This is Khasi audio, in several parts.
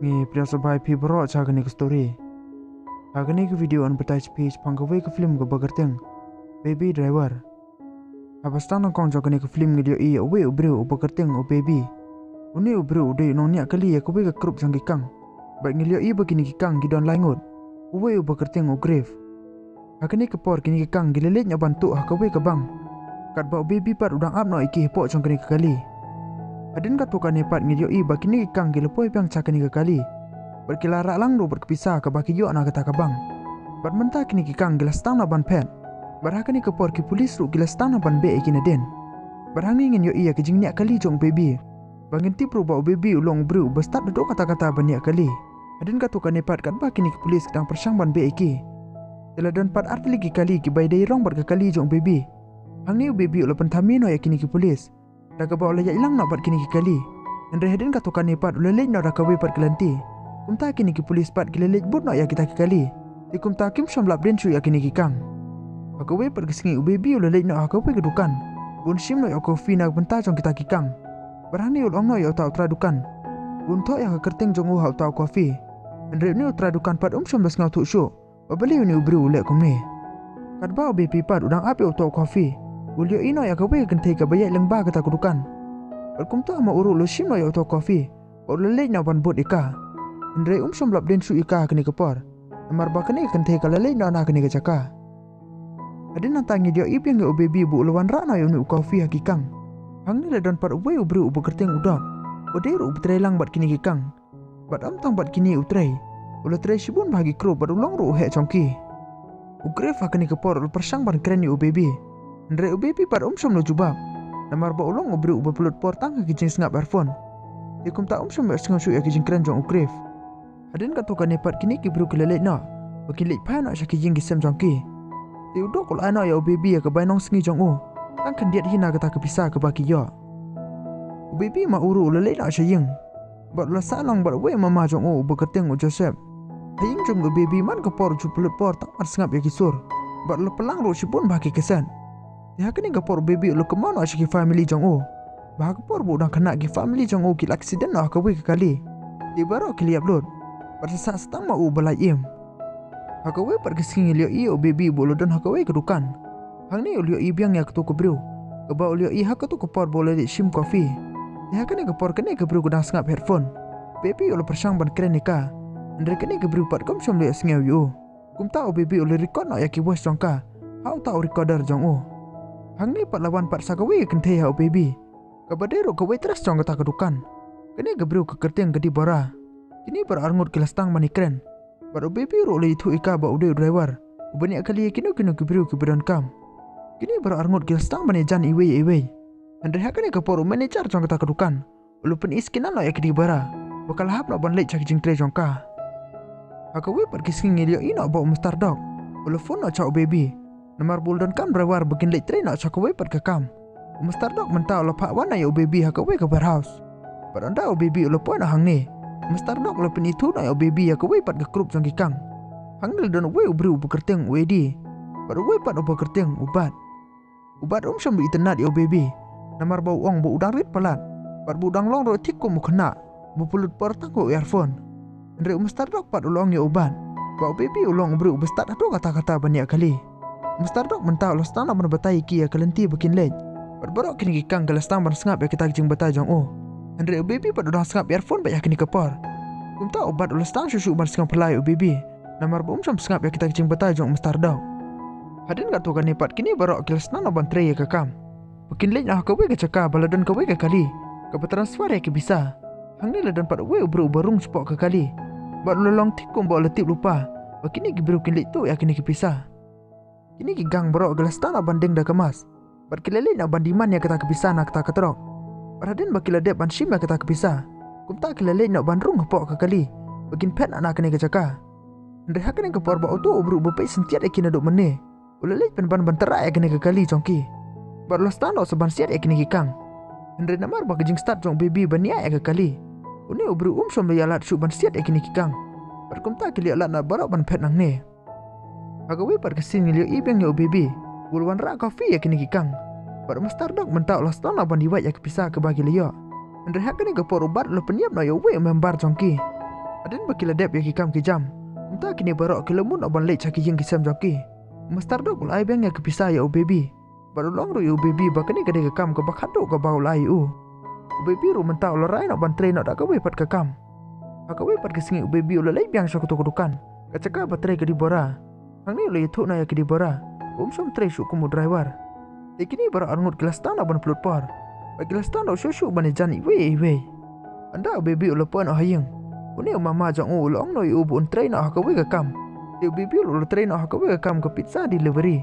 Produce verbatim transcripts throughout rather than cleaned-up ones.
Ngi pdiang sngewbha ïa phi baroh sha kane ka story. Ha kane ka video ngan batai sha phi shaphang kawei ka film kaba kyrteng Baby Driver. Haba sdang nyngkong jong kane ka film ngi ïohi ïa uwei u briew uba kyrteng u Baby. Une u briew u dei u nongñiah kali ïa kawei ka group jong ki kang. Bad ngi ïohi ba kine ki kang ki don lai ngut. Uwei uba kyrteng u Griff. Ha kane ka por kine ki kang ki la leit noh ban tuh ha kawei ka bank. Katba u Baby pat u dang ap noh ïa ki hapoh jong kane ka kali. Hadien katto katne pat ngi ïohi ba kine ki kang ki la poi biang sha kane ka kali. Bad ki la rah lang ruh bad ka pisa kaba ki ïoh na kata ka bank. Bad mynta kine ki kang ki la sdang noh ban phet. Bad ha kane ka por ki pulis ruh ki la sdang noh ban beh ïa ki nadien. Bad hangne ngin ïohi ïa ka jingñiah kali jong u Baby. Ba ngin tip ruh ba u Baby u long u briew uba stad haduh katta katta ban ñiah kali. Hadien katto katne pat katba kine ki pulis ki dang pyrshang ban beh ïa ki, te la don pat ar tylli ki kali kiba ïadei rong bad ka kali jong u Baby. Hangne u Baby u la pynthame noh ïa kine ki pulis da kaba u la ïaid lang noh bad kine ki kali. Hynrei hadien katto katne pat u la leit noh da kawei pat ka lynti. Kumta kine ki pulis pat ki la leit bud noh ïa kita ki kali. Te kumta kim shym la ap dien shuh ïa kine ki kang. Ha kawei pat ka sngi u Baby u la leit noh ha kawei ka dukan bun shim noh ïa u coffee na ka bynta jong kita ki kang. Bad hangne u la ong noh ïa uta u trai dukan bun thoh ïa ka kyrteng jong u ha uta u coffee. Hynrei une u trai dukan pat um shym la sngewthuh shuh ba balei une u briew u leh kumne. Katba u Baby pat u dang ap ïa uta u coffee, u la ïohi noh ïa kawei ka kynthei kaba ïaid lyngba kata ka dukan. Bad kumta ma u ruh u la shim noh ïa uta u coffee bad u la leit noh ban bud ïa ka. Hynrei um shym la ap dien shuh ïa ka ha kane ka por. Namar ba kane ka kynthei ka la leit noh na kane ka jaka. Hadien nangta ngi ïohi biang ïa u Baby ba u la wanrah noh ïa une u coffee ha ki kang. Hangne la don pat uwei u briew uba kyrteng u Doc. U dei ruh uba trei lang bad kine ki kang. Bad ym tang bad kine u trei, u la trei shibun bha ki group bad u long ruh u heh jong ki. U Griff ha kane ka por u la pyrshang ban kren ïa u Baby. Hynrei u Baby pat um shym la jubab. Namar ba u long u briew uba pynlut por tang ha ki jingsngap earphone. Te kumta um shym ïohsngew shuh ïa ki jingkren jong u Griff. Hadien katto katne pat kine ki briew ki la leit noh ba kin leit phai noh sha ki ïing ki sem jong ki. Te u Doc u la ai noh ïa u Baby ïa ka bainong sngi jong u, tang khyndiat hi na kata ka pisa kaba ki ïoh. U Baby ma u ruh u la leit noh sha ïing bad u la sah lang bad uwei u mama jong u uba kyrteng u Joseph. Ha ïing jong u Baby man ka por u ju pynlut por tang ban sngap ïa ki sur bad u la pynlang ruh shibun bha ki kaset. Te ha kane ka por u Baby u la kynmaw noh sha ki family jong u ba ha ka por ba u dang khynnah ki family jong u ki la accident noh ha kawei ka kali. Te baroh ki la ïap lut bad sa sah sa tang ma u ba la im. Ha kawei pat ka sngi ngi la ïohi ïa u Baby ba u la don ha kawei ka dukan. Hangne u la ïohi biang ïa kato ka briew kaba u la ïohi ha kato ka por ba u la leit shim coffee. Te ha kane ka por kane ka briew ka dang sngap headphone. Baby u la pyrshang ban kren ïa ka, hynrei kane ka briew pat kam shym la ïohsngew ïa u. Kumta u Baby u la record noh ïa ki voice jong ka ha uta u recorder jong u. Hangne pat la wan pat sa kawei ka kynthei ha u Baby, kaba dei ruh ka waitress jong kata ka dukan. Kane ka briew ka kyrteng ka Deborah. Kine baroh arngut ki la sdang ban ïakren bad u Baby ruh u la ïathuh ïa ka ba u dei u driver uba ñiah kali ïa kino kino ki briew kiba donkam. Kine baroh arngut ki la sdang ban ïajan iwei ïa iwei. Hynrei ha kane ka por u manager jong kata ka dukan u la pyni skandal noh ïa ka Deborah ba ka la hap noh ban leit sha ka jingtrei jong ka. Ha kawei pat ka sngi ngi la ïohi noh ba u Mister Doc u la phone noh sha u Baby namar ba u la donkam driver ba kin leit trei noh sha kawei pat ka kam. U Mister Doc mynta u la phah wan noh ïa u Baby ha kawei ka warehouse. Bad ynda u Baby u la poi noh hangne, u Mister Doc u la pynithuh noh ïa u Baby ïa kawei pat ka group jong ki kang. Hangne la don uwei u briew uba kyrteng u Eddie bad uwei pat uba kyrteng u Bud. U Bud um shym la itynnad ïa u Baby namar ba u ong ba u dang rit palat bad ba u dang long ruh thik kum u khynnah ba pynlut por tang ha u earphone. Hynrei u Mister Doc pat u la ong ïa u Bud ba u Baby u long u briew uba stad haduh katta katta ban ñiah kali. U Mister Doc mynta u la sdang ban batai ïa ki ïa ka lynti ba kin leit bad baroh kine ki kang ki la sdang ban sngap ïa kita ki jingbatai jong u. Hynrei u Baby pat u dang sngap earphone beit ha kine ka por. Kumta u Bud u la sdang shuh shuh ban sngewphylla ïa u Baby namar ba um shym sngap ïa kita ki jingbatai jong u Mister Doc. Hadien katto katne pat kine baroh ki la sdang noh ban trei ïa ka kam ba kin leit noh ha kawei ka jaka ba la don kawei ka kali kaba transfer ïa ki pisa. Hangne la don pat uwei u briew uba rung shapoh ka kali bad u la long thik kumba u la tip lypa ba kine ki briew kin leit tuh ïa kine ki pisa. Kine ki gang baroh ki la sdang noh ban deng da ka mask bad ki la leit noh ban demand ïa kata ka pisa na kata ka trok. Bad hadien ba ki la dep ban shim ïa kata ka pisa, kumta ki la leit noh ban rung hapoh ka kali ba kin phet noh na kane ka jaka. Hynrei ha kane ka por ba uto u briew uba peit syntiat ïa ki naduh mynne u la leit pynban ban tyrah ïa kane ka kali jong ki bad u la sdang noh sa ban siat ïa kine ki kang. Hynrei namar ba ka jingstad jong u Baby ban ñiah ïa ka kali, une u briew um shym la ïalad shuh ban siat ïa kine ki kang. Bad kumta ki la ïalad noh baroh ban phet nangne. Ha kawei pat ka sien ngi la ïohi biang ïa u Baby ba u la wanrah coffee ïa kine ki kang. Bad u Mister Doc mynta u la sdang noh ban ïawait ïa ka pisa kaba ki la ïoh. Hynrei ha kane ka por u Bud u la pynïap noh ïa uwei u member jong ki. Hadien ba ki la dep ïa ki kam ki jam, kumta kine baroh ki la mut noh ban leit sha ki ïing ki sem jong ki. U Mister Dog u la ai biang ïa ka pisa ïa u Baby. Bad u la ong ruh ïa u Baby ba kane ka dei ka kam kaba khadduh kaba u la ai ïa u. U Baby ruh mynta u la rai noh ban trei noh da kawei pat ka kam. Ha kawei pat ka sngi u Baby u la leit biang sha kato ka dukan, ka jaka ba trei ka Deborah. Hangne u la ïathuh noh ïa ka Deborah ba um shym trei shuh kum u driver. Te kine baroh arngut ki la sdang noh ban pynlut por, bad ki la sdang noh shuh shuh ban ïajan iwei ïa iwei. Ynda u Baby u la poi noh ha ïing, une u mama jong u u la ong noh ïa u ba un trei noh ha kawei ka kam. Te u Baby u la trei noh ha kawei ka kam ka pizza delivery.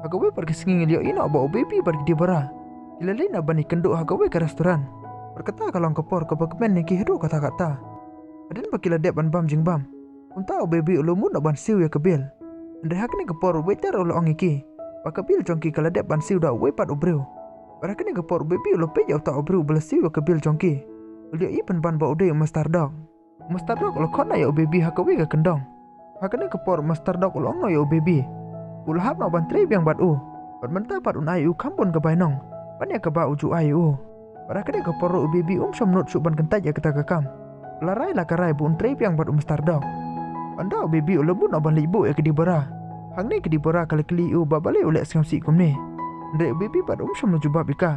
Ha kawei pat ka sngi ngi la ïohi noh ba u Baby bad ka Deborah ki la leit noh ban ïakynduh ha kawei ka restaurant. Bad kata ka long ka por kaba kmen ïa ki haduh katta katta. Hadien ba ki la dep ban bam jingbam, kumta u Baby u la mut noh ban siew ïa ka bill. Hynrei ha kane ka por u waiter u la ong ïa ki ba ka bill jong ki ka la dep ban siew da uwei pat u briew. Bad ha kane ka por u Baby u la peit ïa uta u briew ba la siew ïa ka bill jong ki. U la ïohi pynban ba u dei u Mister Dog. U Mister Dog u la khot noh ïa u Baby ha kawei ka kyndong. Ha kane ka por u Mister Dog u la ong noh ïa u Baby ba u la hap noh ban trei biang bad u, bad mynta pat un ai ïa u kham bun ka bainong ban ïa kaba u ju ai ïa u. Bad ha kane ka por ruh u Baby um shym nud shuh ban kyntait ïa kata ka kam. U la rai la ka rai ba un trei biang bad u Mister Dog. Ynda u Baby u la mut noh ban leit buh ïa ka Deborah, hangne ka Deborah ka la kylli ïa u ba balei u leh sngewsih kumne. Hynrei u Baby pat um shym la jubab ïa ka.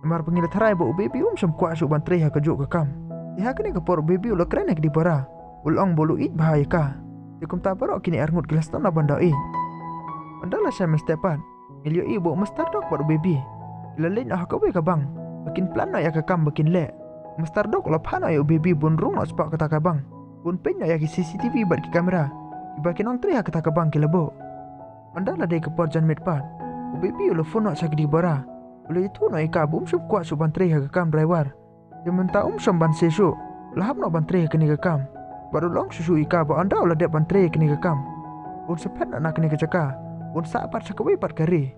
Namar ba ngi la tharai ba u Baby um shym kwah shuh ban trei ha kajuh ka kam. Te ha kane ka por u Baby u la kren ïa ka Deborah, u la ong ba u la ïeit bha ïa ka. Te kumta baroh kine arngut ki la sdang noh ban doh ïeit. Ynda la shai mynstep pat, ngi la ïohi ba u Mister Dog bad u Baby ki la leit noh ha kawei ka bank ba kin plan noh ïa ka kam ba kin leh. U Mister Dog u la phah noh ïa u Baby ba un rung noh shapoh kata ka bank, ba un peit noh ïa ki C C T V bad ki kamera kiba ki nongtrei ha kata ka bank ki la buh. Ynda la dei ka por janmiet pat, u Baby u la phone noh sha ka Deborah, u la ïathuh noh ïa ka ba um shym kwah shuh ban trei ha ka kam driver. Te mynta um shym banse shuh, u la hap noh ban trei ha kane ka kam. Bad u la ong shuh shuh ïa ka ba ynda u la dep ban trei ha kane ka kam, un sa phet noh na kane ka jaka, un sah pat sha kawei pat ka ri.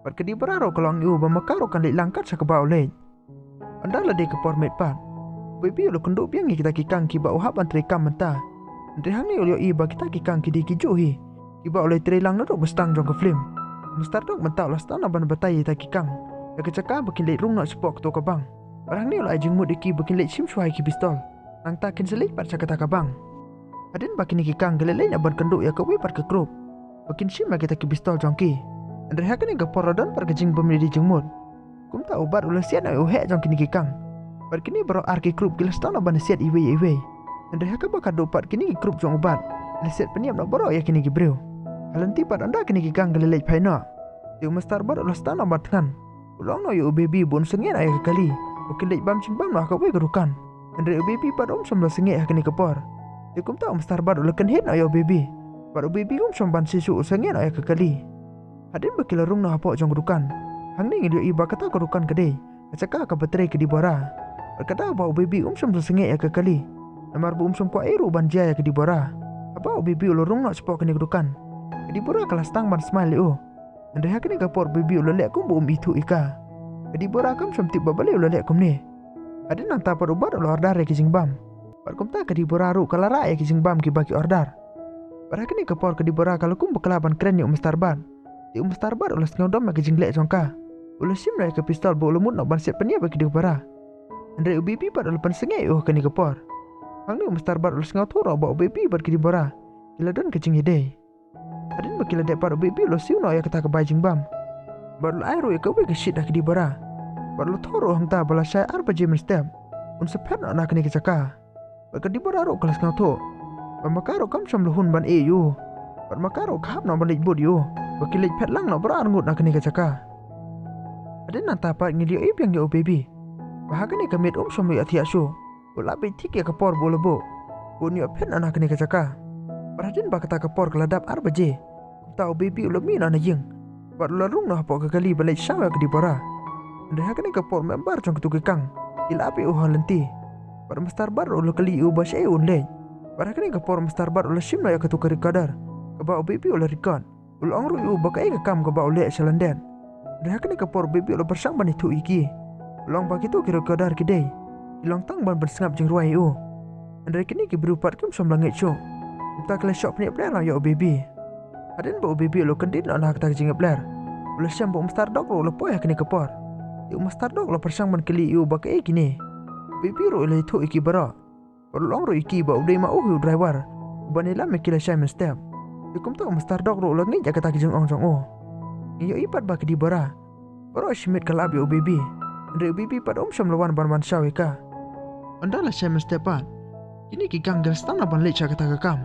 Bad ka Deborah ruh ka la ong ïa u ba ma ka ruh kan leit lang kat sha kaba u leit. Ynda la dei ka por miet pat, u Baby u la kynduh biang ïa kita ki kang kiba u hap ban trei kam mynta. Hynrei hangne u la ïohi ba kita ki kang ki dei kijuh hi kiba u la trei lang naduh ba sdang jong ka film. U Mister Dog mynta u la sdang noh ban batai ïa kita ki kang ïa ka jaka ba kin leit rung noh shapoh kato ka bank. Bad hangne u la ai jingmut ïa ki ba kin leit shim shuwa ïa ki pistol, nangta kin sa leit pat sha kata ka bank. Hadien ba kine ki kang ki la leit noh ban kynduh ïa kawei pat ka group ba kin shim ïa kita ki pistol jong ki. Hynrei ha kane ka por la don pat ka jingbym ïadei jingmut. Kumta u Bart u la siat noh ïa u heh jong kine ki kang. Bad kine baroh ar ki group ki la sdang noh ban siat iwei ïa iwei. Hynrei ha kaba khadduh pat kine ki group jong u Bart ki la siat pynïap noh baroh ïa kine ki briew. Ha lynti pat ynda kine ki kang ki la leit phai noh, te u Mister Bart u la sdang noh ban thngan. U la ong noh ïa u Baby ba un sangeh noh ïa ka kali ba kin leit bam jingbam noh ha kawei ka dukan. Hynrei u Baby pat um shym la sangeh ha kane ka por. Te kumta u Mister Bart u la kynhied noh ïa u Baby, bad u Baby um shym banse shuh, u sangeh noh ïa ka kali. Hadien ba ki la rung noh hapoh jong ka dukan, hangne ngi la ïohi ba kata ka dukan ka dei ka jaka kaba trei ka Deborah. Bad ka daw ba u Baby um shym la sangeh ïa ka kali, namar ba um shym kwah ei ruh ban jia ïa ka Deborah. Haba u Baby u la rung noh shapoh kane ka dukan, ka Deborah ka la sdang ban smile ïa u. Hynrei ha kane ka por u Baby u la leh kumba um ithuh ïa ka. Ka Deborah kam shym tip ba balei u la leh kumne. Hadien nangta pat u Bart u la order ïa ki jingbam. Bad kumta ka Deborah ruh ka la rah ïa ki jingbam kiba ki order. Bad ha kane ka por ka Deborah ka la kum bakla ban kren ïa u Mister Bart. Te u Mister Bart u la sngewdom ïa ka jingleh jong ka. U la shim noh ïa ka pistol ba u la mut noh ban siat pynïap ïa ka Deborah. Hynrei u Baby pat u la pynsangeh ïa u ha kane ka por. Hangne u Mister Bart u la sngewthuh ruh ba u Baby bad ka Deborah ki la don ka jingïadei. Hadien ba ki la dep pat u Baby u la siew noh ïa kata ka bai jingbam. Bad u la ai ruh ïa kawei ka sheet ha ka Deborah. Bad u la thoh ruh hangta ba la shai ar baje mynstep un sa phet noh na kane ka jaka. Bad ka Deborah ruh ka la sngewthuh ba ma ka ruh kam shym la hun ban ïeh ïa u. Bad ma ka ruh ka hap noh ban leit bud ïa u ba kin leit phet lang noh baroh arngut na kane ka jaka. Hadien nangta pat ngi la ïohi biang ïa u Baby ba ha kane ka miet um shym ïoh thiah shuh. U la bit thik ïa ka por ba u la buh ba un ïoh phet noh na kane ka jaka. Bad hadien ba kata ka por ka la dap ar baje, kumta u Baby u la mih noh na ïing bad u la rung noh hapoh ka kali ban leit shaw ïa ka Deborah. Hynrei ha kane ka por member jong kito ki kang ki la ap ïa u ha lynti. Bad u Mister Bart ruh u la kylli ïa u ba shaei un leit. Bad ha kane ka por u Mister Bart u la shim noh ïa kato ka recorder kaba u Baby u la record. U la ong ruh ïa u ba kaei ka kam kaba u leh sha lyndet. Hynrei ha kane ka por u Baby u la pyrshang ban ïathuh ïa ki. U la ong ba kito ki recorder ki dei ki long tang ban pynsngap jingrwai ïa u. Hynrei kine ki briew pat kim shym la ngeit shuh. Kumta ki la shoh pynïap ler noh ïa u Baby. Hadien ba u Baby u la kyndit noh na kata ka jingïap ler, u la shem ba u Mister Dog ruh u la poi ha kane ka por. Te u Mister Dog u la pyrshang ban kylli ïa u ba kaei kine. U Baby ruh u la ïathuh ïa ki baroh. Bad u la ong ruh ïa ki ba u dei ma u hi u driver uba ïalam ïa ki lashai mynstep. Te kumta u Mister Dog ruh u la ngeit ïa kata ka jingong jong u. Ngi ïohi pat ba ka Deborah baroh shi miet ka la ap ïa u baby. Hynrei u baby pat um shym la wan ban wan shaw ïa ka. Ynda lashai mynstep pat, kine ki gang ki la sdang noh ban leit sha kata ka kam.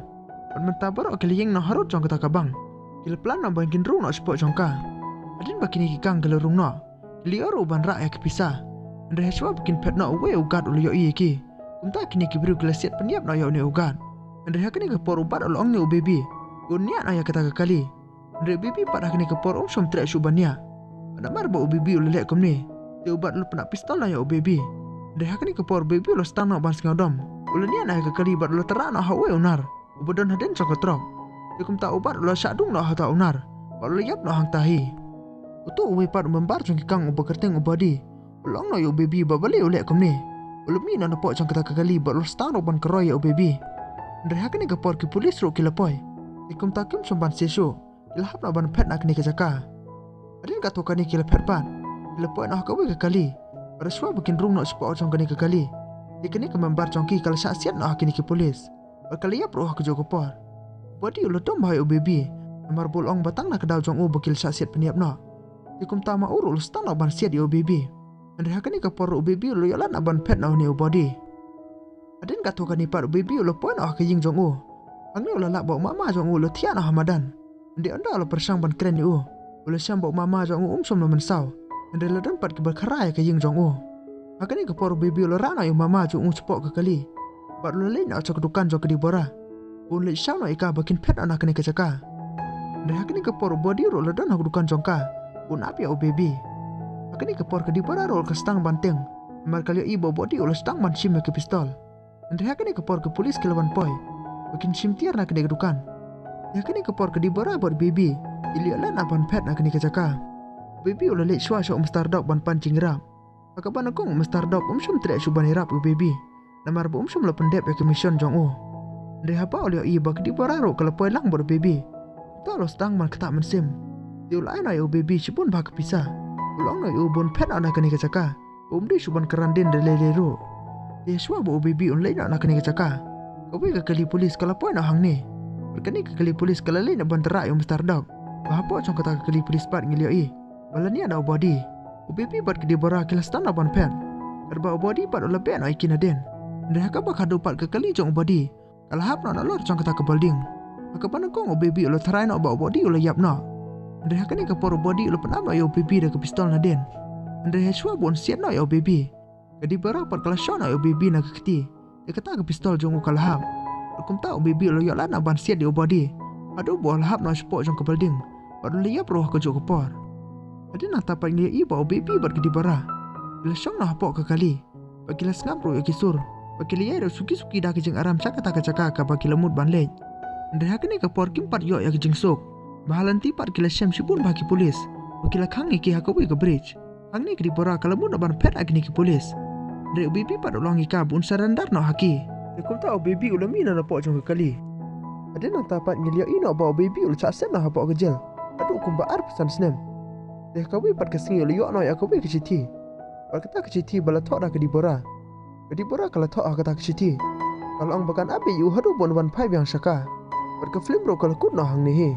Bad mynta baroh ki la ïeng noh harud jong kata ka bank. Ki la plan noh ban kin rung noh shapoh jong ka. Hadien ba kine ki gang ki la rung noh, ki la ïoh ruh ban rah ïa ka pisa. Hynrei hashwa ba kin phet noh, uwei u guard u la ïohi ïa ki. Kumta kine ki briew ki la siat pynïap noh ïa une u guard. Hynrei ha kane ka por u bat u la ong ïa u baby ba un ñiah noh ïa kata ka kali. Hynrei u baby pat ha kane ka por um shym treh shuh ban ñiah. Bad namar ba u baby u la leh kumne, te u bat u la pynap pistol noh ïa u baby. Hynrei ha kane ka por u baby u la sdang noh ban sngewdom. U la ñiah noh ïa ka kali bad u la tyrah noh ha uwei u nar uba don hadien jong ka trok. Te kumta u bat u la shah dung noh ha uta u nar bad u la ïap noh hangta hi. Uto uwei pat u member jong ki gang uba kyrteng u Body u la ong noh ïa u baby ba balei u leh kumne. U la mih noh napoh jong kata ka kali bad u la sdang ruh ban kyroi ïa u baby. Hynrei ha kane ka por ki pulit ruh ki la poi. Te kumta kim shym ban shisha shuh, ki la hap noh ban phet na kane ka jaka. Hadien katto katne ki la phet pat, ki la poi noh ha kawei ka kali. Bad hashwa ba kin rung noh shapoh jong kane ka kali, te kane ka member jong ki ka la shah siat noh ha kine ki pulit. Bad ka la ïap ruh ha kajuh ka por. U Body u la dom bha ïa u baby, namar ba u la ong ba tang na ka daw jong u ba ki la shah siat pynïap noh. Te kumta ma u ruh u la sdang noh ban siat ïa u baby. Hynrei ha kane ka por ruh u baby u la ïoh lad noh ban phet na une u Body. Hadien katto katne pat u baby u la poi noh ha ka ïing jong u. Hangne u la lap ba u mama jong u u la thiah noh ha madan. Hynrei ynda u la pyrshang ban kren ïa u, u la shem ba u mama jong u um shym la mynsaw. Hynrei la don pat kiba khara ïa ka ïing jong u. Ha kane ka por u baby u la rah noh ïa u mama jong u shapoh ka kali bad u la leit noh sha ka dukan jong ka Deborah ba un leit shaw noh ïa ka ba kin phet noh na kane ka jaka. Hynrei ha kane ka por u Body ruh u la don ha ka dukan jong ka ba un ap ïa u baby. Ha kane ka por ka Deborah ruh ka sdang ban tieng, namar ka la ïohi ba u Body u la sdang ban shim ïa ka pistol. Hynrei ha kane ka por ki pulit ki la wan poi ba kin shim tiar na kane ka dukan. Te ha kane ka por ka Deborah bad u baby ki la ïoh lad noh ban phet na kane ka jaka. U baby u la leit shuwa sha u Mister Dog ban pan jingïarap. Ha kaba nyngkong u Mister Dog um shym treh shuh ban ïarap ïa u baby, namar ba um shym la pyndep ïa ka mission jong u. Hynrei haba u la ïohi ba ka Deborah ruh ka la poi lang bad u baby, te u la sdang ban ktah mynsiem. Te u la ai noh ïa u baby shibun bha ka pisa. U la ong noh ïa u ba un phet noh na kane ka jaka, ba um dei shuh ban kren dien da lei lei ruh. Te shuwa ba u baby un leit noh na kane ka jaka, kawei ka kali pulit ka la poi noh hangne. Bad kane ka kali pulit ka la leit noh ban tyrah ïa u Mister Dog. Ba hapoh jong kata ka kali pulit pat ngi la ïohi ba la ñiah noh u Body. U baby bad ka Deborah ki la sdang noh ban phet, katba u Body pat u la beh noh ïa ki nadien. Hynrei ha kaba khadduh pat ka kali jong u Body ka la hap noh nalor jong kata ka building. Ha kaba nyngkong u baby u la tharai noh ba u Body u la ïap noh. Hynrei ha kane ka por u Body u la pynap noh ïa u baby da ka pistol nadien. Hynrei ha shuwa ba un siat noh ïa u baby, ka Deborah pat ka la shoh noh ïa u baby na ka kti. Te kata ka pistol jong u ka la hap. Bad kumta u baby u la ïoh lad noh ban siat ïa u Body haduh ba u la hap noh shapoh jong ka building bad u la ïap ruh ha kajuh ka por. Hadien nangta pat ngi la ïohi ba u baby bad ka Deborah ki la shong noh hapoh ka kali bad ki la sngap ruh ïa ki sur bad ki la ïaid ruh suki suki da ka jingaram sha kata ka jaka kaba ki la mut ban leit. Hynrei ha kane ka por kim pat ïoh ïa ka jingsuk. Ba ha lynti pat ki la shem shibun bha ki pulit bad ki la khang ïa ki ha kawei ka bridge. Hangne ka Deborah ka la mut noh ban phet ha kine ki pulit. Hynrei u baby pat u la ong ïa ka ba un surrender noh ha ki. Te kumta u baby u la mih noh napoh jong ka kali. Hadien nangta pat ngi la ïohi noh ba u baby u la shah set noh hapoh ka jel haduh kumba arphew san snem. Te ha kawei pat ka sngi u la ïoh noh ïa kawei ka shithi. Bad kata ka shithi ba la thoh da ka Deborah. Ka Deborah ka la thoh ha kata ka shithi, ka la ong ba kan ap ïa u haduh ba un wan phai biang sha ka. Bad ka film ruh ka la kut noh hangne hi.